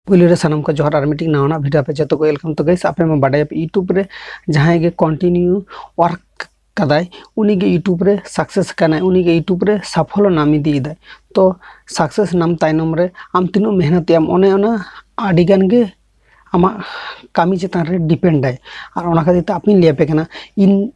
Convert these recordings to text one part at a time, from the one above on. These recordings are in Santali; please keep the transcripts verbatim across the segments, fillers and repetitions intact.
ᱯᱩᱭᱞᱩ ᱨᱮ ᱥᱟᱱᱟᱢ ᱠᱚ ᱡᱚᱦᱟᱨ, ᱟᱨ ᱢᱤᱫᱴᱤᱡ ᱱᱟᱣᱟᱱᱟᱜ video ᱟᱯᱮ ᱡᱚᱛᱚ ᱠᱚ welcome᱾ ᱛᱚ guys, ᱟᱯᱮ ᱢᱟ ᱵᱟᱰᱟᱭᱟᱯᱮ YouTube ᱨᱮ ᱡᱟᱦᱟᱸᱭ ᱜᱮ continue work ᱠᱟᱫᱟᱭ, ᱩᱱᱤ ᱜᱮ YouTube ᱨᱮ success ᱠᱟᱱᱟᱭ, ᱩᱱᱤ ᱜᱮ YouTube ᱨᱮ ᱥᱟᱯᱷᱚᱞ ᱱᱟᱢ ᱤᱫᱤᱭᱮᱫᱟᱭ᱾ ᱛᱚ success ᱱᱟᱢ ᱛᱟᱭᱱᱚᱢ ᱨᱮ ᱟᱢ ᱛᱤᱱᱟᱹᱜ ᱢᱮᱦᱱᱚᱛ ᱮᱜ ᱟᱢ, ᱚᱱᱮ ᱚᱱᱟ ᱟᱹᱰᱤ ᱜᱟᱱ ᱜᱮ ᱟᱢᱟᱜ ᱠᱟᱹᱢᱤ ᱪᱮᱛᱟᱱ ᱨᱮ depend ᱟᱭ᱾ ᱟᱨ ᱚᱱᱟ ᱠᱷᱟᱹᱛᱤᱨ ᱛᱮ ᱟᱯᱮᱧ ᱞᱟᱹᱭ ᱟᱯᱮ ᱠᱟᱱᱟ, ᱤᱧ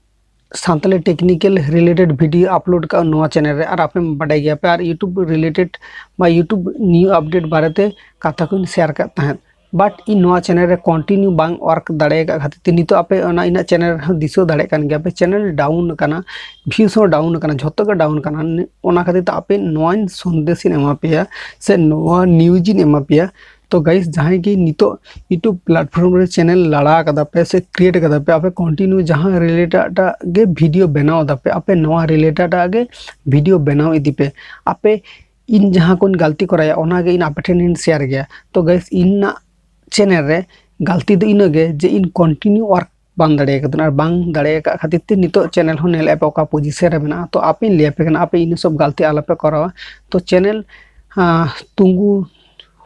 Santali technical related video upload ᱠᱟᱜᱼᱟ ᱱᱚᱣᱟ channel ᱨᱮ, ᱟᱨ ᱟᱯᱮ ᱵᱟᱰᱟᱭ ᱜᱮᱭᱟ ᱯᱮ, ᱟᱨ YouTube related ᱵᱟ YouTube new update ᱵᱟᱨᱮᱛᱮ ᱠᱟᱛᱷᱟ ᱠᱚᱧ share ᱠᱟᱜ ᱛᱟᱦᱮᱸᱫ᱾ But ᱤᱧ ᱱᱚᱣᱟ channel ᱨᱮ continue ᱵᱟᱝ work ᱫᱟᱲᱮ ᱟᱠᱟᱫ ᱠᱷᱟᱹᱛᱤᱨ ᱛᱮ ᱱᱤᱛᱚᱜ ᱟᱯᱮ ᱚᱱᱟ ᱤᱧᱟᱹᱜ channel ᱨᱮᱦᱚᱸ ᱫᱤᱥᱟᱹ ᱫᱟᱲᱮᱭᱟᱜ ᱠᱟᱱ ᱜᱮᱭᱟ ᱯᱮ, channel down ᱟᱠᱟᱱᱟ, views ᱦᱚᱸ down ᱟᱠᱟᱱᱟ, ᱡᱷᱚᱛᱚ ᱜᱮ down ᱟᱠᱟᱱᱟ᱾ ᱚᱱᱟ ᱠᱷᱟᱹᱛᱤᱨ ᱛᱮ ᱟᱯᱮ ᱱᱚᱣᱟᱧ ᱥᱚᱱᱫᱮᱥ ᱤᱧ ᱮᱢᱟ ᱯᱮᱭᱟ ᱥᱮ ᱱᱚᱣᱟ news ᱤᱧ ᱮᱢᱟ ᱯᱮᱭᱟ᱾ ᱛᱚ guys, ᱡᱟᱦᱟᱸᱭ ᱜᱮ ᱱᱤᱛᱚᱜ YouTube platform ᱨᱮ channel ᱞᱟᱲᱟ ᱠᱟᱫᱟ ᱯᱮ ᱥᱮ create ᱠᱟᱫᱟ ᱯᱮ, ᱟᱯᱮ continue ᱡᱟᱦᱟᱸ related ᱟᱜ ᱜᱮ video ᱵᱮᱱᱟᱣ ᱫᱟᱯᱮ, ᱟᱯᱮ ᱱᱚᱣᱟ related ᱟᱜ ᱜᱮ video ᱵᱮᱱᱟᱣ ᱤᱫᱤ ᱯᱮ᱾ ᱟᱯᱮ ᱤᱧ ᱡᱟᱦᱟᱸ ᱠᱚᱧ ᱜᱟᱹᱞᱛᱤ ᱠᱚᱨᱟᱭᱟ, ᱚᱱᱟ ᱜᱮ ᱤᱧ ᱟᱯᱮ ᱴᱷᱮᱱ ᱤᱧ share ᱜᱮᱭᱟ᱾ ᱛᱚ guys, ᱤᱧᱟᱹᱜ channel ᱨᱮ ᱜᱟᱹᱞᱛᱤ ᱫᱚ ᱤᱱᱟᱹ ᱜᱮ ᱡᱮ ᱤᱧ continue work ᱵᱟᱝ ᱫᱟᱲᱮ ᱟᱠᱟᱫᱟ, ᱟᱨ ᱵᱟᱝ ᱫᱟᱲᱮ ᱟᱠᱟᱫ ᱠᱷᱟᱹᱛᱤᱨ ᱛᱮ ᱱᱤᱛᱚᱜ channel ᱦᱚᱸ ᱧᱮᱞᱮᱫ ᱯᱮ ᱚᱠᱟ position ᱨᱮ ᱢᱮᱱᱟᱜᱼᱟ᱾ ᱛᱚ ᱟᱯᱮᱧ ᱞᱟᱹᱭ ᱟᱯᱮ ᱠᱟᱱᱟ, ᱟᱯᱮ ᱤᱱᱟᱹ ᱥᱚᱵ ᱜᱟᱹᱞᱛᱤ ᱟᱞᱚᱯᱮ ᱠᱚᱨᱟᱣᱟ᱾ ᱛᱚ channel, ᱟᱸ, ᱛᱩᱸᱜᱩ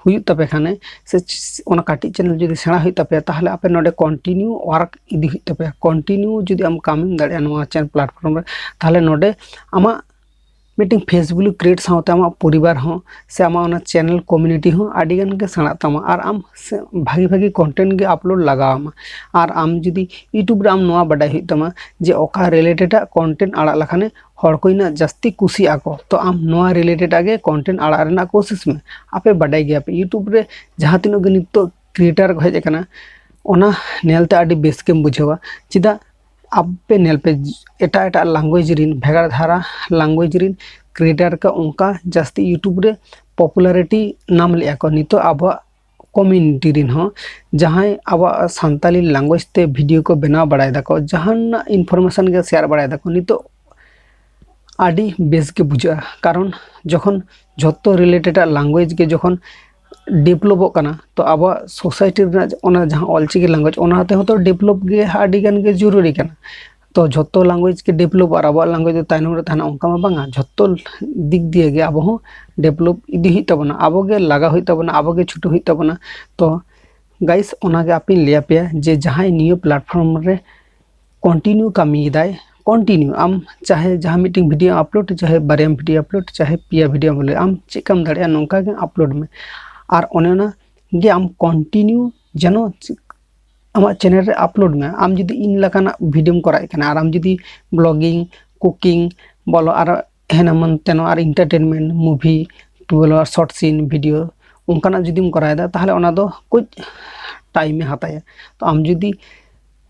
ᱦᱩᱭᱩᱜ ᱛᱟᱯᱮ ᱠᱷᱟᱱᱮ ᱥᱮ ᱪ-, ᱚᱱᱟ ᱠᱟᱹᱴᱤᱡ channel ᱡᱩᱫᱤ ᱥᱮᱬᱟ ᱦᱩᱭᱩᱜ ᱛᱟᱯᱮᱭᱟ, ᱛᱟᱦᱚᱞᱮ ᱟᱯᱮ ᱱᱚᱰᱮ continue work ᱤᱫᱤ ᱦᱩᱭᱩᱜ ᱛᱟᱯᱮᱭᱟ᱾ Continue ᱡᱩᱫᱤ ᱟᱢ ᱠᱟᱹᱢᱤᱢ ᱫᱟᱲᱮᱭᱟᱜᱼᱟ ᱱᱚᱣᱟ channel platform ᱨᱮ, ᱛᱟᱦᱚᱞᱮ ᱱᱚᱰᱮ ᱟᱢᱟᱜ ᱢᱤᱫᱴᱮᱱ page value create ᱥᱟᱶᱛᱮ ᱟᱢᱟᱜ ᱯᱚᱨᱤᱵᱟᱨ ᱦᱚᱸ ᱥᱮ ᱟᱢᱟᱜ ᱚᱱᱟ channel community ᱦᱚᱸ ᱟᱹᱰᱤ ᱜᱟᱱ ᱜᱮ ᱥᱮᱬᱟᱜ ᱛᱟᱢᱟ, ᱟᱨ ᱟᱢ ᱥᱮ ᱵᱷᱟᱜᱤ ᱵᱷᱟᱜᱤ content ᱜᱮ upload ᱞᱟᱜᱟᱣ ᱟᱢᱟ᱾ ᱟᱨ ᱟᱢ ᱡᱩᱫᱤ YouTube ᱨᱮ ᱟᱢ ᱱᱚᱣᱟ ᱵᱟᱰᱟᱭ ᱦᱩᱭᱩᱜ ᱛᱟᱢᱟ ᱡᱮ ᱚᱠᱟ related ᱟᱜ content ᱟᱲᱟᱜ ᱞᱮᱠᱷᱟᱱᱮ ᱦᱚᱲ ᱠᱚ ᱤᱱᱟᱹᱜ ᱡᱟᱹᱥᱛᱤ ᱠᱩᱥᱤᱜ ᱟᱠᱚ, ᱛᱚ ᱟᱢ ᱱᱚᱣᱟ related ᱟᱜ ᱜᱮ content ᱟᱲᱟᱜ ᱨᱮᱱᱟᱜ ᱠᱳᱥᱤᱥ ᱢᱮ᱾ ᱟᱯᱮ ᱵᱟᱰᱟᱭ ᱜᱮᱭᱟᱯᱮ YouTube ᱨᱮ ᱡᱟᱦᱟᱸ ᱛᱤᱱᱟᱹᱜ ᱜᱮ ᱱᱤᱛᱚᱜ creator ᱠᱚ ᱦᱮᱡ ᱟᱠᱟᱱᱟ, ᱚᱱᱟ ᱧᱮᱞᱛᱮ ᱟᱹᱰᱤ ᱵᱮᱥ ᱜᱮᱢ ᱵᱩᱡᱷᱟᱹᱣᱟ᱾ ᱪᱮᱫᱟᱜ? ᱟᱯᱮ ᱧᱮᱞ ᱯᱮ, ᱮᱴᱟᱜ ᱮᱴᱟᱜ language ᱨᱤᱱ, ᱵᱷᱮᱜᱟᱨ ᱫᱷᱟᱨᱟ language ᱨᱤᱱ creator ᱠᱚ ᱚᱱᱠᱟ ᱡᱟᱹᱥᱛᱤ YouTube ᱨᱮ popularity ᱧᱟᱢ ᱞᱮᱜᱼᱟ ᱠᱚ᱾ ᱱᱤᱛᱚᱜ ᱟᱵᱚᱣᱟᱜ community ᱨᱤᱱ ᱦᱚᱸ ᱡᱟᱦᱟᱸᱭ ᱟᱵᱚᱣᱟᱜ ᱥᱟᱱᱛᱟᱞᱤ language ᱛᱮ video ᱠᱚ ᱵᱮᱱᱟᱣ ᱵᱟᱲᱟᱭ ᱫᱟᱠᱚ, ᱡᱟᱦᱟᱱᱟᱜ information ᱜᱮ share ᱵᱟᱲᱟᱭ ᱫᱟᱠᱚ, ᱱᱤᱛᱚᱜ ᱟᱹᱰᱤ ᱵᱮᱥ ᱜᱮ ᱵᱩᱡᱷᱟᱹᱜᱼᱟ᱾ ᱠᱟᱨᱚᱱ ᱡᱚᱠᱷᱚᱱ ᱡᱷᱚᱛᱚ related ᱟᱜ language ᱜᱮ ᱡᱚᱠᱷᱚᱱ developᱚᱜ ᱠᱟᱱᱟ, ᱛᱚ ᱟᱵᱚᱣᱟᱜ society ᱨᱮᱱᱟᱜ ᱚᱱᱟ ᱡᱟᱦᱟᱸ ᱚᱞᱪᱤᱠᱤ language, ᱚᱱᱟ ᱛᱮᱦᱚᱸ ᱛᱚ develop ᱜᱮ ᱟᱹᱰᱤ ᱜᱟᱱ ᱜᱮ ᱡᱚᱨᱩᱨᱤ ᱠᱟᱱᱟ᱾ ᱛᱚ ᱡᱷᱚᱛᱚ language ᱜᱮ develop ᱟᱨ ᱟᱵᱚᱣᱟᱜ language ᱫᱚ ᱛᱟᱭᱱᱚᱢ ᱨᱮ ᱛᱟᱦᱮᱱᱟ, ᱚᱱᱠᱟ ᱢᱟ ᱵᱟᱝᱟ᱾ ᱡᱷᱚᱛᱚ ᱫᱤᱠ ᱫᱤᱭᱮ ᱜᱮ ᱟᱵᱚ ᱦᱚᱸ develop ᱤᱫᱤ ᱦᱩᱭᱩᱜ ᱛᱟᱵᱚᱱᱟ, ᱟᱵᱚ ᱜᱮ ᱞᱟᱜᱟ ᱦᱩᱭᱩᱜ ᱛᱟᱵᱚᱱᱟ, ᱟᱵᱚ ᱜᱮ ᱪᱷᱩᱴᱟᱹᱣ ᱦᱩᱭᱩᱜ ᱛᱟᱵᱚᱱᱟ᱾ ᱛᱚ guys, ᱚᱱᱟᱜᱮ ᱟᱯᱮᱧ ᱞᱟᱹᱭ ᱟᱯᱮᱭᱟ ᱡᱮ ᱡᱟᱦᱟᱸᱭ ᱱᱤᱭᱟᱹ platform ᱨᱮ continue ᱠᱟᱹᱢᱤᱭᱮᱫᱟᱭ, continue ᱟᱢ ᱪᱟᱦᱮ ᱡᱟᱦᱟᱸ ᱢᱤᱫᱴᱮᱱ video upload, ᱪᱟᱦᱮ ᱵᱟᱨᱭᱟ video upload, ᱪᱟᱦᱮ ᱯᱮᱭᱟ video upload, ᱟᱢ ᱪᱮᱫ ᱠᱟᱢ ᱫᱟᱲᱮᱭᱟᱜᱼᱟ ᱱᱚᱝᱠᱟ ᱜᱮ upload ᱢᱮ᱾ ᱟᱨ ᱚᱱᱮ ᱚᱱᱟ ᱜᱮ ᱟᱢ continue ᱡᱮᱱᱚ ᱟᱢᱟᱜ channel ᱨᱮ upload ᱢᱮ᱾ ᱟᱢ ᱡᱩᱫᱤ ᱤᱧ ᱞᱮᱠᱟᱱᱟᱜ videoᱢ ᱠᱚᱨᱟᱣᱮᱫ ᱠᱟᱱᱟ, ᱟᱨ ᱟᱢ ᱡᱩᱫᱤ vlogging, cooking ᱵᱚᱞᱚ, ᱟᱨ ᱦᱮᱱᱟ ᱢᱟᱱ ᱛᱮᱱᱚ, ᱟᱨ entertainment, movie ᱵᱚᱞᱚ, short scene video, ᱚᱱᱠᱟᱱᱟᱜ ᱡᱩᱫᱤᱢ ᱠᱚᱨᱟᱣᱮᱫᱟ, ᱛᱟᱦᱚᱞᱮ ᱚᱱᱟ ᱫᱚ ᱠᱟᱹᱡ time ᱮ ᱦᱟᱛᱟᱭᱟ᱾ ᱛᱚ ᱟᱢ ᱡᱩᱫᱤ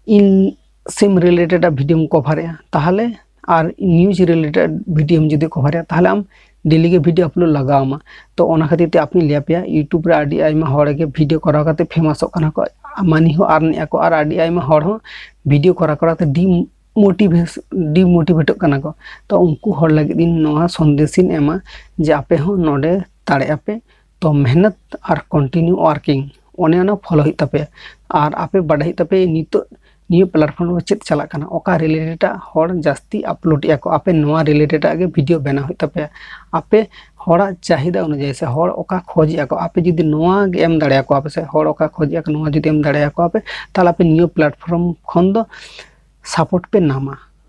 ᱤᱧ same related ᱟᱜ videoᱢ coverᱮᱜᱼᱟ, ᱛᱟᱦᱚᱞᱮ ᱟᱨ news related videoᱢ ᱡᱩᱫᱤ coverᱮᱜᱼᱟ, ᱛᱟᱦᱚᱞᱮ ᱟᱢ daily ᱜᱮ video upload ᱞᱟᱜᱟᱣ ᱟᱢᱟ᱾ ᱛᱚ ᱚᱱᱟ ᱠᱷᱟᱹᱛᱤᱨ ᱛᱮ ᱟᱯᱮᱧ ᱞᱟᱹᱭ ᱟᱯᱮᱭᱟ, YouTube ᱨᱮ ᱟᱹᱰᱤ ᱟᱭᱢᱟ ᱦᱚᱲ ᱜᱮ video ᱠᱚᱨᱟᱣ ᱠᱟᱛᱮ ᱯᱷᱮᱢᱟᱥᱚᱜ ᱠᱟᱱᱟ ᱠᱚ, money ᱦᱚᱸ earnᱮᱜᱼᱟ ᱠᱚ, ᱟᱨ ᱟᱹᱰᱤ ᱟᱭᱢᱟ ᱦᱚᱲ ᱦᱚᱸ video ᱠᱚᱨᱟᱣ ᱠᱚᱨᱟᱣ ᱛᱮ demotivate demotivateᱚᱜ ᱠᱟᱱᱟ ᱠᱚ᱾ ᱛᱚ ᱩᱱᱠᱩ ᱦᱚᱲ ᱞᱟᱹᱜᱤᱫ ᱤᱧ ᱱᱚᱣᱟ ᱥᱚᱱᱫᱮᱥ ᱤᱧ ᱮᱢᱟ ᱡᱮ ᱟᱯᱮ ᱦᱚᱸ ᱱᱚᱰᱮ ᱫᱟᱲᱮᱭᱟᱜᱼᱟ ᱯᱮ᱾ ᱛᱚ ᱢᱮᱦᱱᱚᱛ ᱟᱨ continue working, ᱚᱱᱮ ᱚᱱᱟ follow ᱦᱩᱭᱩᱜ ᱛᱟᱯᱮᱭᱟ᱾ ᱟᱨ ᱟᱯᱮ ᱵᱟᱰᱟᱭ ᱦᱩᱭᱩᱜ ᱛᱟᱯᱮᱭᱟ ᱱᱤᱛᱚᱜ ᱱᱤᱭᱟᱹ platform ᱨᱮ ᱪᱮᱫ ᱪᱟᱞᱟᱜ ᱠᱟᱱᱟ, ᱚᱠᱟ related ᱟᱜ ᱦᱚᱲ ᱡᱟᱹᱥᱛᱤ uploadᱮᱜᱼᱟ ᱠᱚ, ᱟᱯᱮ ᱱᱚᱣᱟ related ᱟᱜ ᱜᱮ video ᱵᱮᱱᱟᱣ ᱦᱩᱭᱩᱜ ᱛᱟᱯᱮᱭᱟ᱾ ᱟᱯᱮ ᱦᱚᱲᱟᱜ ᱪᱟᱦᱤᱫᱟ ᱚᱱᱩᱡᱟᱭᱤ ᱥᱮ ᱦᱚᱲ ᱚᱠᱟ ᱠᱷᱚᱡᱮᱜᱼᱟ ᱠᱚ, ᱟᱯᱮ ᱡᱩᱫᱤ ᱱᱚᱣᱟ ᱜᱮ ᱮᱢ ᱫᱟᱲᱮᱭᱟᱠᱚᱣᱟ ᱯᱮ ᱥᱮ ᱦᱚᱲ ᱚᱠᱟ ᱠᱷᱚᱡᱮᱜᱼᱟ ᱠᱚ, ᱱᱚᱣᱟ ᱡᱩᱫᱤ ᱮᱢ ᱫᱟᱲᱮᱭᱟᱠᱚᱣᱟ ᱯᱮ, ᱛᱟᱦᱚᱞᱮ ᱟᱯᱮ ᱱᱤᱭᱟᱹ platform ᱠᱷᱚᱱ ᱫᱚ support ᱯᱮ ᱧᱟᱢᱟ᱾